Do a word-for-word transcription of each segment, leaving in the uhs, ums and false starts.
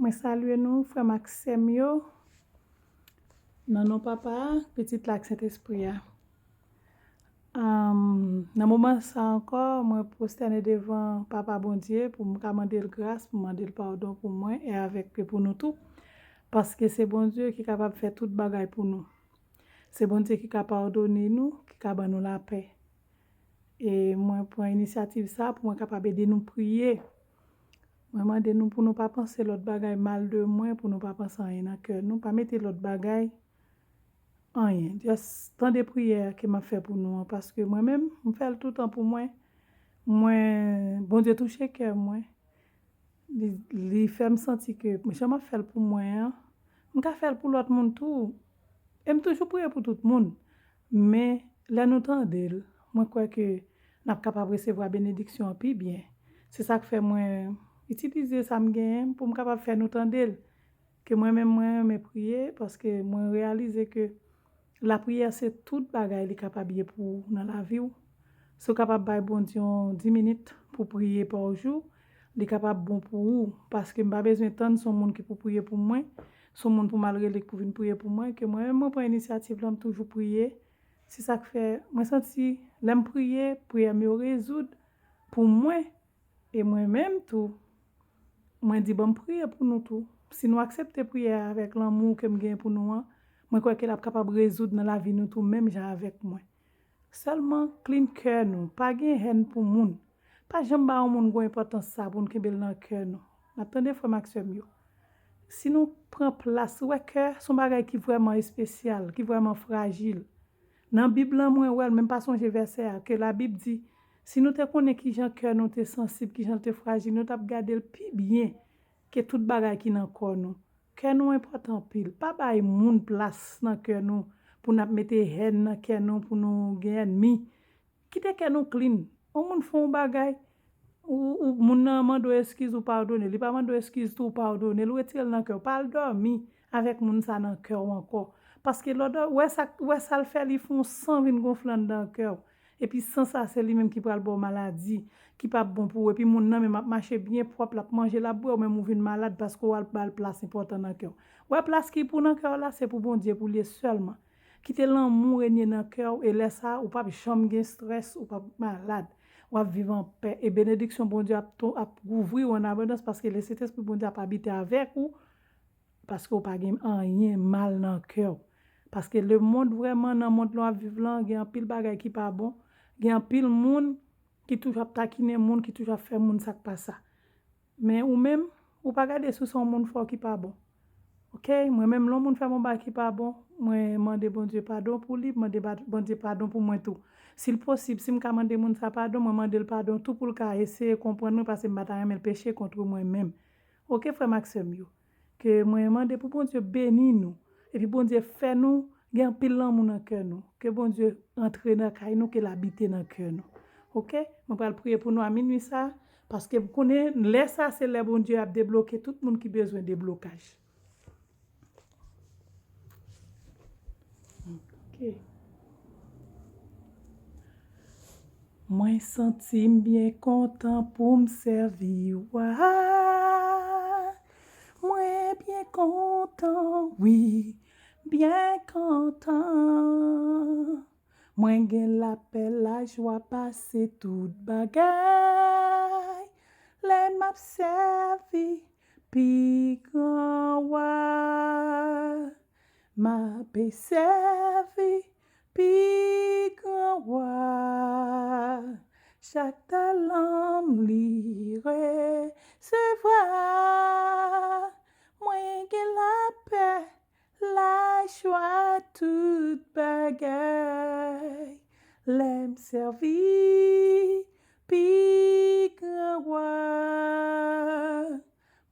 Mwen salye nou, frè m ak sè m yo, nan non Papa a, Pitit la ak Sentespri a. Am, nan moman sa ankò, mwen pwostène devan Papa Bondye pou m ka mande l gras, pou m mande l padon pou mwen e avèk, e pou nou tou. Paske se Bondye ki kapab fè tout bagay pou nou. Se Bondye ki ka padone nou, ki ka ban nou lapè. E mwen pran inisyativ sa pou mwen kapab ede nou priye. Mwen mande nou pou nou pa panse lòt bagay mal de mwen, pou nou pa panse anyen nan kè nou. Pa mete lòt bagay, anyen. Just tande priyè ke m ap fè pou nou an, paske mwen menm, m fè l toutan pou mwen. Mwen, Bondye touche kè mwen. Li, li fè m santi ke jan m ap fè l pou mwen an, m ka fè l pou lòt moun tou. E m toujou priye pou tout moun. Men, lè nou tande l, mwen kwè ke n ap kapab resevwa benediksyon an pi byen. Se sa k fè mwen itilize sa m genyen pou m kapab fè nou tande l. Ke mwen menm, mwen renmen priye, paske mwen reyalize ke lapriyè se tout bagay li kapab ye pou ou nan lavi w. Si w kapab bay Bondye yon dis minit pou priye pa jou, li kapab bon pou ou, paske m pa bezwen tann se yon moun ki pou priye pou mwen, se yon moun pou m al rele k pou vin priye pou mwen, ke mwen menm mwen pran inisyativ la, m toujou priye. Se sa k fè mwen santi lè m priye, priyè m yo rezoud pou mwen. E mwen menm tou, mwen di, ban m priye pou nou tou. Si nou aksepte priyè a avèk lanmou ke m gen pou nou an, mwen kwè ke l ap kapab rezoud nan lavi nou tou, menm jan avèk mwen. Sèlman clean kè nou, pa gen hèn pou moun. Pa janm ba yon moun gwo enpòtans sa pou n kenbe l nan kè nou. N ap tande, frè m ak sè m yo. Si nou pran plas, ou wè, kè se yon bagay ki vrèman espesyal, ki vrèman frajil. Nan Bib lan, mwen wè l, men m pa sonje vèsè a, ke Labib di, si nou te konnen kijan kè nou te sansib, kijan l te frajil, nou t ap gade l pi byen ke tout bagay ki nan kò nou. Kè nou enpòtan anpil. Pa bay moun plas nan kè nou pou n ap mete hèn nan kè nou, pou nou gen ènmi. Kite kè nou clean. Yon moun fè yon bagay, ou, ou, moun nan mande w eskiz, ou padone l. Li pa mande w eskiz tou, ou padone l, ou retire l nan kè w. Pa al dòmi avèk moun sa nan kè w ankò. Paske lè w dò-, wè sa, wè sa l fè, li fè yon san vin gonfle anndan kè w. Epi san sa, se li menm ki pral ba w maladi, ki p ap bon pou ou. Epi moun nan menm ap mache byen pwòp, l ap manje, l ap bwè, ou menm ou vin malad paske w al ba l plas enpòtan nan kè w. Wè plas ki pou nan kè w la, se pou Bondye pou l ye sèlman. Kite lanmou renye nan kè w, e lè sa a, ou p ap janm gen strès, ou p ap malad. W ap viv anpè, e benediksyon Bondye ap, ap kouvri w an abondans, paske Lesentespri Bondye ap abite avèk ou, paske w pa gen anyen mal nan kè w. Paske lemonn vrèman, nan mond nou ap viv lan, gen anpil bagay ki pa bon, gen anpil moun ki toujou ap takinen moun, ki toujou ap fè moun sa k pa sa. Men ou menm, ou pa gade si w se yon moun fò ki pa bon. Oke? Mwen menm, lè yon moun fè m yon bagay ki pa bon, mwen mande Bondye padon pou li, mande ba-, Bondye padon pou mwen tou. Si l posib, si m ka mande moun sa padon, mwen mande l padon tou pou l ka eseye konprann mwen, paske m pa ta renmen l peche kont mwen menm. Oke, frè m ak sè m yo? Ke mwen mande pou Bondye beni nou, epi Bondye fè nou gen anpil lanmou nan kè nou. Ke Bondye antre nan kay nou, ke l abite nan kè nou. Oke? Mwen pral priye pou nou a minui sa, paske m konnen lè sa se lè Bondye ap debloke tout moun ki bezwen deblokaj. Oke. Mwen santi m byen kontan pou m sèvi w a. Mwen byen kontan, wi, byen kontan. Mwen gen lapè, lajwa pase tout bagay. Lè m ap sèvi pi gran wa, m ape sèvi pi gran wa. Chak talan m li resevwa, mwen gen lapè, lajwa tout bagay. Lè m sèvi pi gran wa,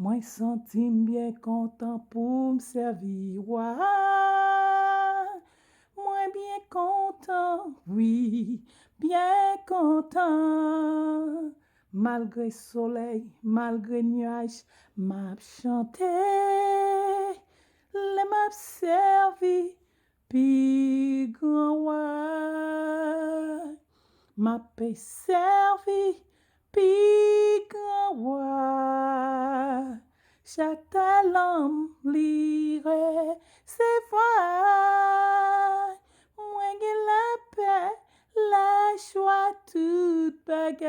mwen santi m byen kontan pou m sèvi w a. Mwen byen kontan, wi, byen kontan. Malgre solèy, malgre nyaj, m ap chante. Lè m ap sèvi pi gran wa, m ape sèvi pi gran wa. Chak talan m li resevwa, mwen gen lapè, lajwa, tout bagay.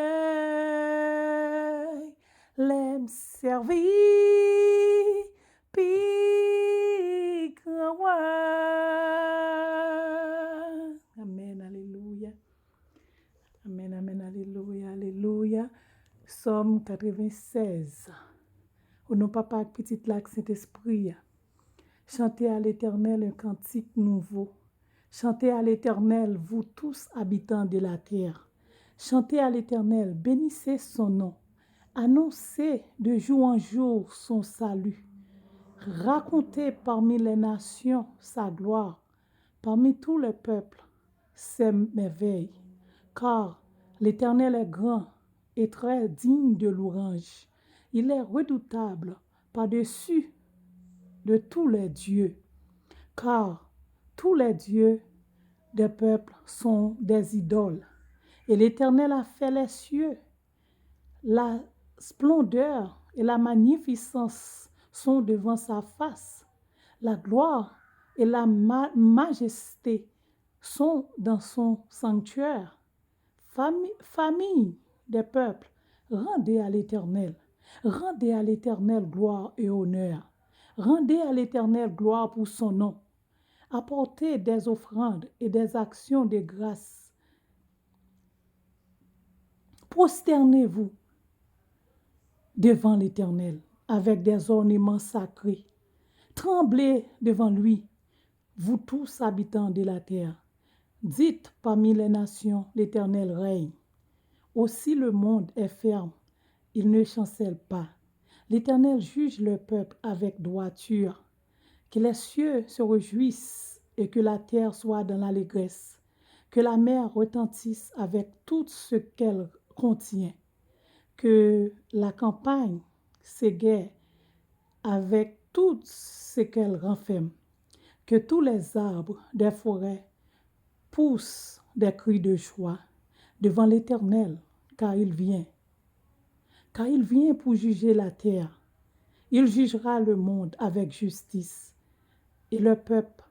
Lè m sèvi pi gran wa. Amèn, alelouya. Amèn, amèn, alelouya, alelouya. Sòm katrevennsèz. O non Papa ak Pitit la ak Sentespri a. Chantez à l'Éternel un cantique nouveau. Chantez à l'Éternel, vous tous habitants de la terre. Chantez à l'Éternel, bénissez son nom. Annoncez de jour en jour son salut. Racontez parmi les nations sa gloire, parmi tous les peuples ses merveilles. Car l'Éternel est grand et très digne de louange. Il est redoutable par-dessus de tous les dieux. Car tous les dieux des peuples sont des idoles. Et l'Éternel a fait les cieux. La splendeur et la magnificence sont devant sa face. La gloire et la ma- majesté sont dans son sanctuaire. Fami- famille des peuples, rendez à l'Éternel. Rendez à l'Éternel gloire et honneur. Rendez à l'Éternel gloire pour son nom. Apportez des offrandes et des actions de grâce. Prosternez-vous devant l'Éternel avec des ornements sacrés. Tremblez devant lui, vous tous habitants de la terre. Dites parmi les nations, l'Éternel règne. Aussi le monde est ferme, il ne chancelle pas. L'Éternel juge le peuple avec droiture. Que les cieux se réjouissent et que la terre soit dans l'allégresse. Que la mer retentisse avec tout ce qu'elle contient. Que la campagne s'égaie avec tout ce qu'elle renferme. Que tous les arbres des forêts poussent des cris de joie devant l'Éternel, car il vient. Car il vient pour juger la terre. Il jugera le monde avec justice et le peuple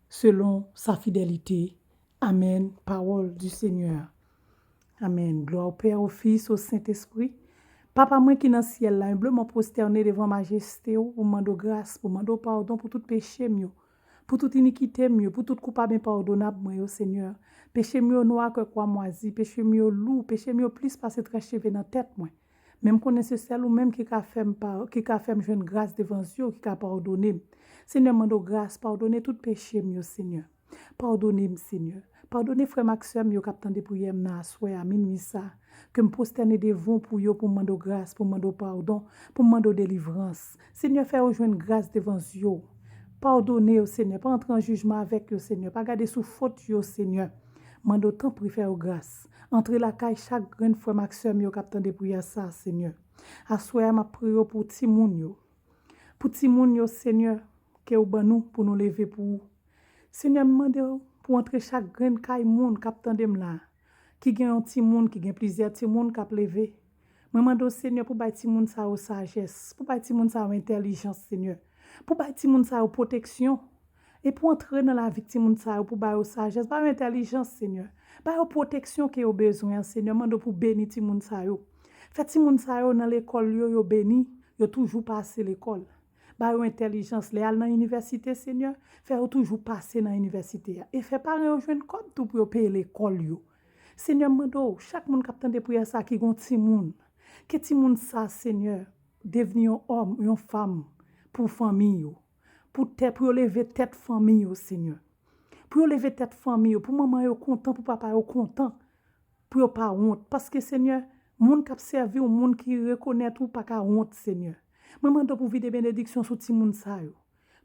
selon sa fidélité. Amèn. Pawòl di Senyè. Amèn. Glwa o Pè, o Fis, o Sentespri. Papa mwen ki nan syèl la, enbleman pwostène devan majeste w pou mande w gras, pou mande w padon pou tout peche m yo, pou tout inikite m yo, pou tout koupab enpadonab mwen yo, Senyè. Peche m yo nwa ke kwa mwazi, peche m yo lou, peche m yo plis pase trè cheve nan tèt mwen. Men m konnen se sèl ou menm ki ka fè m pa, ki ka fè m jwenn gras devan zye w, ki ka padone m. Senyè, m mande w gras, padone tout peche m yo, Senyè. Padone m, Senyè. Padone frè m ak sè m yo k ap tande priyè m nan aswè a, minwi sa. Ke m pwostène devan w pou yo, pou m mande w gras, pou m mande w padon, pou m mande w delivrans. Senyè, fè yo jwenn gras devan zye w. Padone yo, Senyè. Pa antre an jijman avèk yo, Senyè. Pa gade sou fot yo, Senyè. Mande w tanpri fè yo gras. Antre lakay chak grenn frè m ak sè m yo k ap tande priyè sa, Senyè. Aswè a, m ap priye w pou timoun yo. Pou timoun yo, Senyè, ke w ban nou pou nou leve pou ou. Senyè, m mande w pou w antre chak grenn kay moun k ap tande m la, ki gen yon timoun, ki gen plizyè timoun k ap leve. Mwen mande w, Senyè, pou bay timoun sa yo sajès, pou bay timoun sa yo entèlijans, Senyè. Pou bay timoun sa yo pwoteksyon. E pou antre nan lavi timoun sa yo, pou ba yo sajès, ba yo entèlijans, Senyè. Ba yo pwoteksyon ke yo bezwen an, Senyè. Mande w pou beni timoun sa yo. Fè timoun sa yo nan lekòl yo, yo beni, yo toujou pase lekòl. Ba yo entèlijans lè y al nan inivèsite, Senyè. Fè yo toujou pase nan inivèsite a. E fè paran yo jwenn kòb tou pou yo peye lekòl yo. Senyè, m mande w, chak moun k ap tande priyè sa ki gon timoun, ke timoun sa, Senyè, devni yon òm, yon fanm pou fanmi yo, pou tèt, pou yo leve tèt fanmi yo, Senyè. Pou yo leve tèt fanmi yo, pou manman yo kontan, pou papa yo kontan, pou yo pa wont. Paske, Senyè, moun k ap sèvi w, moun ki rekonèt ou, pa ka wont, Senyè. Mwen mande w pou vide benediksyon sou timoun sa yo.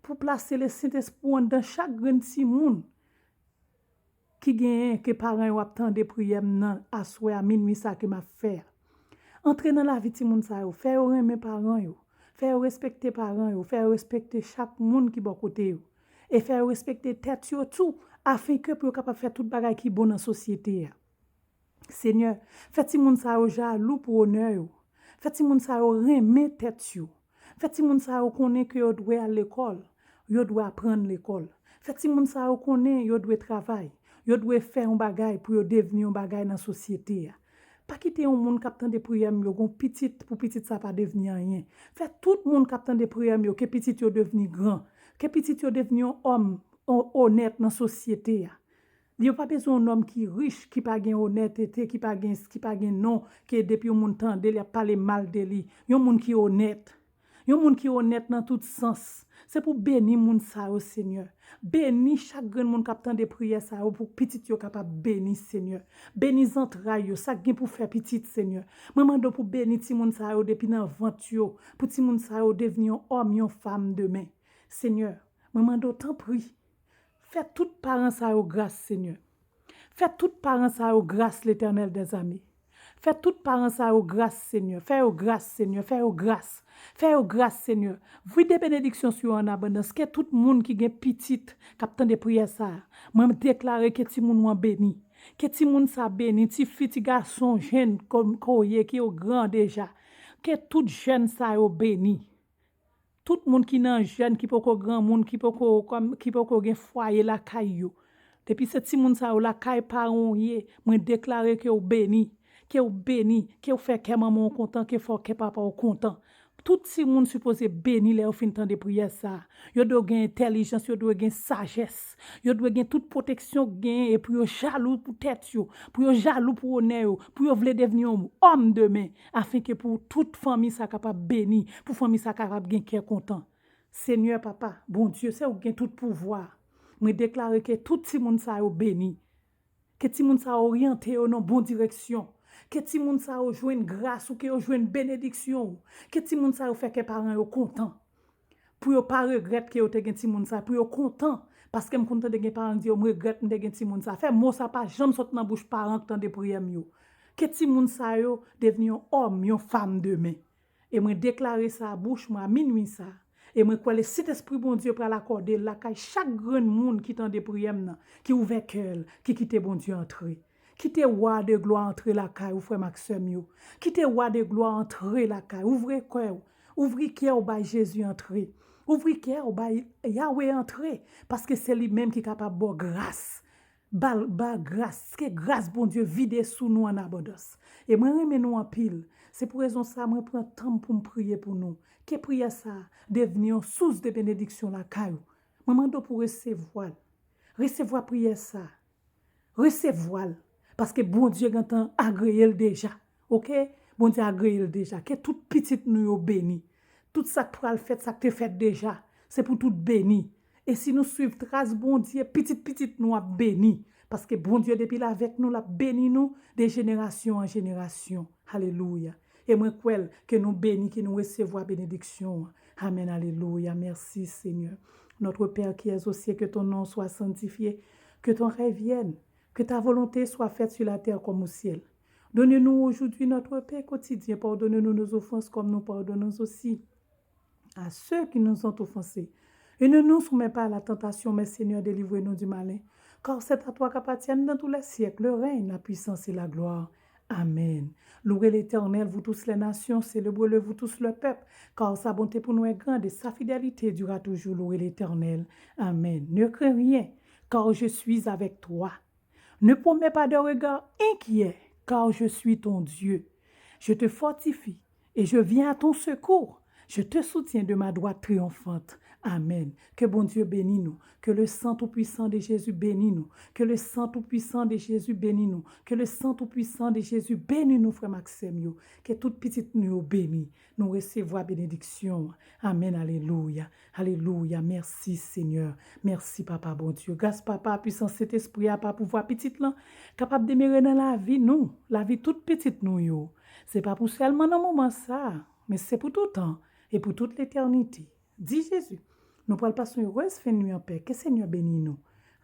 Pou plase le Sentespri w anndan chak grenn timoun ki genyen, ke paran yo ap tande priyè m nan aswè a, minwi sa ke m ap fè a. Antre nan lavi timoun sa yo, fè yo renmen paran yo, fè yo respekte paran yo, fè yo respekte chak moun ki bò kote yo, e fè yo respekte tèt yo tou, afenke pou yo kapab fè tout bagay ki bon nan sosyete a. Senyè, fè timoun sa yo jalou pou onè yo. Fè timoun sa yo renmen tèt yo. Fè timoun sa yo konnen ke yo dwe al lekòl, yo dwe aprann lekòl. Fè timoun sa yo konnen yo dwe travay, yo dwe fè yon bagay pou yo devni yon bagay nan sosyete a. Pa kite yon moun k ap tande priyè m yo gon pitit pou pitit sa pa devni anyen. Fè tout moun k ap tande priyè m yo ke pitit yo devni gran, ke pitit yo devni yon òm o- onèt nan sosyete a. Yo pa bezwen yon nonm ki rich, ki pa gen onètete, ki pa gen, ki pa gen non, ke depi yon moun tande l, y ap pale mal de li. Yon moun ki onèt. Yon moun ki onèt nan tout sans. Se pou beni moun sa yo, Senyè. Beni chak grenn moun k ap tande priyè sa yo pou pitit yo kapab beni, Senyè. Beni zantray yo, sa k gen pou fè pitit, Senyè. Mwen mande w pou beni timoun sa yo depi nan vant yo, pou timoun sa yo devni yon òm, yon fanm demen. Senyè, mwen mande w tanpri, fè tout paran sa yo gras, Senyè. Fè tout paran sa yo gras, Letènèl dèzame. Fè tout paran sa yo gras, Senyè. Fè yo gras, Senyè. Fè yo gras. Fè yo gras, Senyè. Vide benediksyon sou yo an abondans. Ke tout moun ki gen pitit k ap tande priyè sa a, mwen deklare ke timoun ou an beni. Ke timoun sa beni, tifi, ti gason, jenn, kòm ke w ye, ki yo gran deja. Ke tout jèn sa yo beni. Tout moun ki nan jèn, ki poko granmoun, ki poko, kòm, ki poko gen fwaye lakay yo. Depi se timoun sa yo lakay paran w ye, mwen deklare ke w beni, ke w beni, ke w fè kè manman w kontan, ke w fè kè papa w kontan. Tout timoun sipoze beni lè yo fin tande priyè sa a. Yo dwe gen entèlijans, yo dwe gen sajès. Yo dwe gen tout pwoteksyon k genyen e pou yo jalou pou tèt yo, pou yo jalou pou onè yo, pou yo vle devni yon òm demen, afenke pou tout fanmi sa kapab beni, pou fanmi sa kapab gen kè kontan. Senyè Papa, Bondye, se ou ki gen tout pouvwa. Mwen deklare ke tout timoun sa yo beni. Ke timoun sa yo oryante yo nan bon direksyon. Ke timoun sa yo jwenn gras ou, ke yo jwenn benediksyon ou. Ke timoun sa yo fè kè paran yo kontan. Pou yo pa regrèt ke yo te gen timoun sa, pou yo kontan. Paske m konn tande gen paran ki di yo, "M regrèt m te gen timoun sa." Fè mo sa pa janm sot nan bouch paran k tande priyè m yo. Ke timoun sa yo devni yon òm, yon fanm demen. E mwen deklare sa a bouch mwen a minwi sa a. E mwen kwè Lesentespri Bondye pral akòde l lakay chak grenn moun ki tande priyè m nan, ki ouvè kè l, ki kite Bondye antre. Kite Wa de glwa antre lakay ou, frè m ak sè m yo. Kite Wa de glwa antre lakay. Ouvri kè w. Ouvri kè w bay Jezi antre. Ouvri kè w bay Yawe antre. Paske se li menm ki kapab ba w gras. Ba l, ba gras. Ke gras Bondye vide sou nou an abondans. E mwen renmen nou anpil. Se pou rezon sa a mwen pran tan m pou m priye pou nou. Ke priyè sa a devni yon sous de benediksyon lakay ou. Mwen mande w pou w resevwa l. Resevwa priyè sa a. Resevwa l. Paske Bondye gentan agreye l deja. Oke? Bondye agreye l deja. Ke tout pitit nou yo beni. Tout sa k pral fèt, sa k te fèt deja, se pou tout beni. E si nou swiv tras Bondye, pitit pitit nou ap beni. Paske Bondye, depi l avèk nou, l ap beni nou de jenerasyon an jenerasyon. Alelouya. E mwen kwè l, ke nou beni, ke nou resevwa benediksyon an. Amèn, alelouya. Merci, Seigneur. Notre Père qui es aux cieux, que ton nom soit sanctifié, que ton règne vienne, que ta volonté soit faite sur la terre comme au ciel. Donne-nous aujourd'hui notre pain quotidien. Pardonne-nous nos offenses comme nous pardonnons aussi à ceux qui nous ont offensés. Et ne nous soumets pas à la tentation, mais Seigneur, délivre-nous du malin. Car c'est à toi qu'appartiennent dans tous les siècles le règne, la puissance et la gloire. Amen. Louez l'Éternel, vous tous les nations, célébrez-le, vous tous le peuple, car sa bonté pour nous est grande et sa fidélité dure à toujours. Louez l'Éternel. Amen. Ne crains rien, car je suis avec toi. Ne promets pas de regard inquiet, car je suis ton Dieu. Je te fortifie et je viens à ton secours. Je te soutiens de ma droite triomphante. Amen. Ke Bondye beni nou. Ke le sang tout puissant de Jésus beni nou. Ke le sang tout puissant de Jésus beni nou. Ke le sang tout puissant de Jésus beni nou, frè m ak sè m yo. Ke tout pitit nou yo beni. Nou resevwa benediksyon. Amen. Alelouya. Alelouya. Mèsi, Senyè. Mèsi, Papa Bondye. Gras Papa, pwisans Sentespri a, pa pouvwa Pitit lan, kapab demere nan lavi nou, lavi tout pitit nou yo. Se pa pou sèlman nan moman sa a, men se pou toutan e pou tout letènite. Di Jezi, nou pral pase yon erez fen nwi anpè. Ke Senyè beni nou.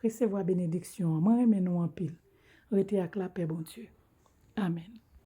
Resevwa benediksyon an. Mwen renmen nou anpil. Rete ak lapè Bondye. Amen.